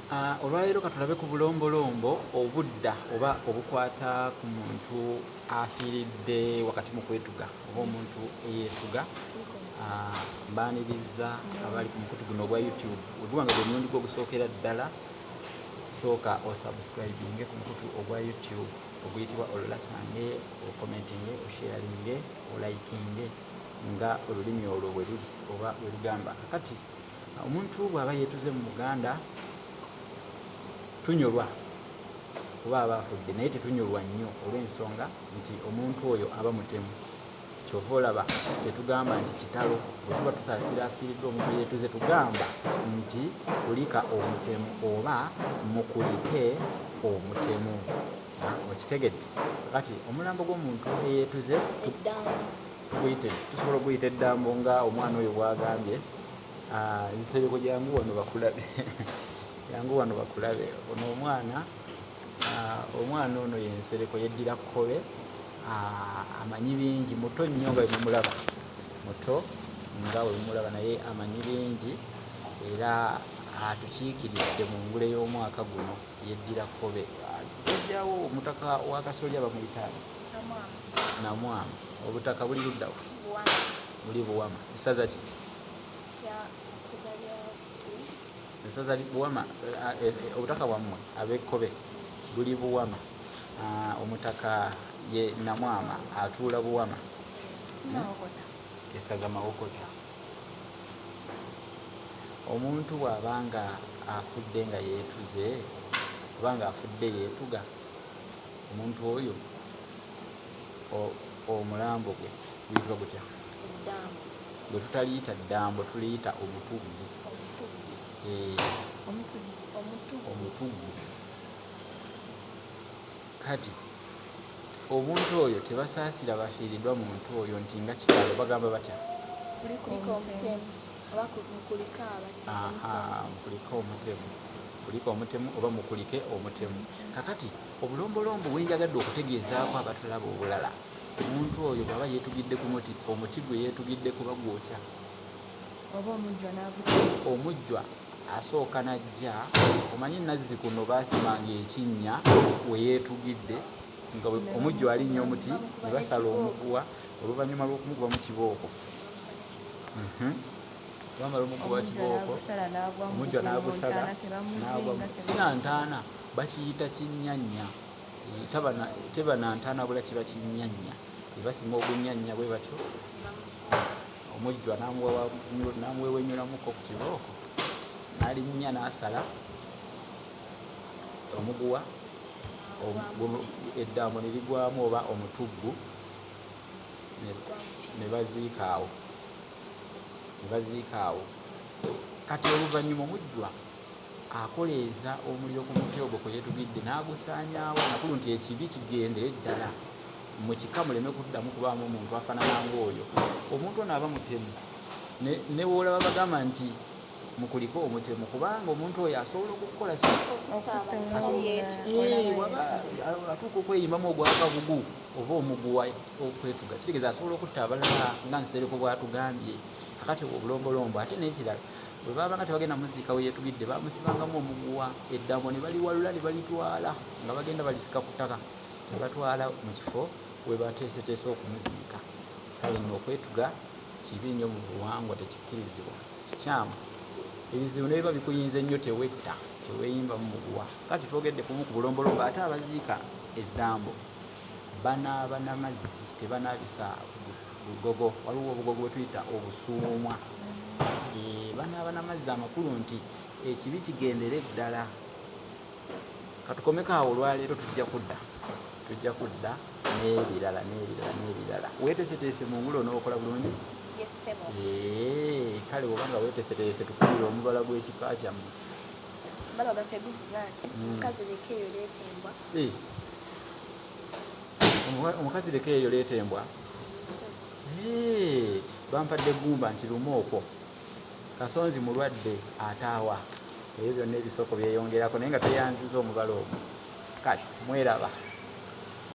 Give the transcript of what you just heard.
Olwaleero katulabe ku bulombolombo obudda oba obukwata ku muntu afiiridde wakati mu kwetuga oba omuntu eyeetuga. Mbaaniriza abali ku mukutu guno ogwa YouTube. Bwe guba nga gwe mulundi gwo ogusookera ddala, sooka osubscribinge ku mukutu ogwa YouTube oguyitibwa Olulasange, okomentinge, osharinge, olikinge nga olulimi olwo bwe luli oba bwe lugamba. Kakati omuntu bw'aba yeetuze mu Buganda tunyolwa kuba aba afudde, naye tetunyolwa nnyo olw'ensonga nti omuntu oyo aba mutemu. Kyova olaba tetugamba nti kitalo. Bwe tuba tusaasira afiiriddwa omuntu eyeetuze, tugamba nti kulika omutemu oba mukulike omutemu. Okitegedde? Kati omulambo gw'omuntu eyeetuze tuguyite, tusobola okuguyita eddambo nga omwana oyo bw'agambye. Nsereko, jangu wano bakulabe, jangu wano bakulabe. Ono omwana, omwana ono ye Nsereko, yeddira Kkobe, amanyi bingi, muto nnyo nga bwe mumulaba, muto nga bwe mumulaba, naye amanyi bingi era atukiikiridde mu ngule y'omwaka guno. Yeddira Kkobe. Jjajjaawo omutaka wa Kasolya bamuyita ani? Namwama. Obutaka buli luddawa? Buli Buwama. Essaza ki? Essaza Buwama. Obutaka bwammwe ab'Ekkobe buli Buwama. Omutaka ye Namwama, atuula Buwama, Essaza Mawokota. Omuntu bw'aba nga afudde nga yeetuze oba nga afudde yeetuga, omuntu oyo omulambo gwe guyitibwa gutya? Gwe tutaliyita ddambo, tuliyita omutuggu. Omutuggu. Kati omuntu oyo tebasaasira bafiiriddwa muntu oyo nti nga kitalo, bagamba batya? Mukulike omutemu, kulika omutemu oba mukulike omutemu. Kakati obulombolombo bwenjagadde okutegeezaako abatulaba obulala, omuntu oyo bw'aba yeetugidde ku muti, omuti gwe yeetugidde kuba gwokya. Oba omujjwa. Omujjwa asooka najja. Omanyi nazzi kuno baasimanga ekinnya we yeetugidde, nga omujjwa alinnya omuti ne basala omuguwa. Oluvannyuma lw'okumukuba mu kibooko, bamala omukuba kibooko, omujjwa n'agusala n'agwa sina ntaana, bakiyita kinnyanya. Teba na ntaana, bula kiba kinnyanya. Basima ogunnyanya bwe batyo, omujjwa n'amuwewenyulamuko ku kibooko, n'alinnya n'asala omuguwa, eddambo ne ligwamu oba omutuggu, ne baziika awo, ne baziika awo. Kati oluvannyuma omujjwa akoleeza omuliro ku muti ogwo kwe yeetugidde n'agusaanyaawo, amakulu nti ekibi kigendere ddala mu kika, muleme kuddamu kubaamu omuntu afaanana ng'oyo. Omuntu ono aba mutemu. Ne woolaba bagamba nti mukulike omutemu, kubanga omuntu oyo asobola okukukola ki? Waba atuuka okweyimbamu ogwakabugu oba omuguwa okwetuga, kitegeeza asobola okutta abalala nga Nsereko bw'atugambye. Kakati obulombolombo. Ate n'ekirala, bwe babanga tebagenda muziika we yeetugidde, bamusibangamu omuguwa, eddambo ne baliwalula ne balitwala nga bagenda balisika ku ttaka ne batwala mu kifo we bateeseteese okumuziika. Kale nno okwetuga kibi nnyo mu buwangwa, tekikkirizibwa, kikyamu. Ebizibu ne biba bikuyinze nnyo, tewetta, teweeyimba mu muguwa. Kati twogedde kumu ku bulombolombo. Ate abaziika eddambo banaaba n'amazzi, tebanaabisa bugogo. Waliwo obugogo bwe tuyita obusuumwa. Banaaba n'amazzi, amakulu nti ekibi kigendere ddala. Katukomeko awo olwaleero, tujja kudda n'ebirala n'ebirala n'ebirala. Weeteeseteese mu ngule onookola bulungi? Kale bw'oba nga weeteeseteese, tukubire omubala gw'ekika kyammwe. Omubala gwaffe guvuga nti, "Omukazi leka eyo, leeta embwa." Omukazi leka eyo, leeta embwa. Bampadde eggumba nti lumu okwo Kasonzi mulwadde ataawa. Ebyo byonna ebisoko byeyongerako, naye nga tweyanziza omubala ogwo. Kale mweraba.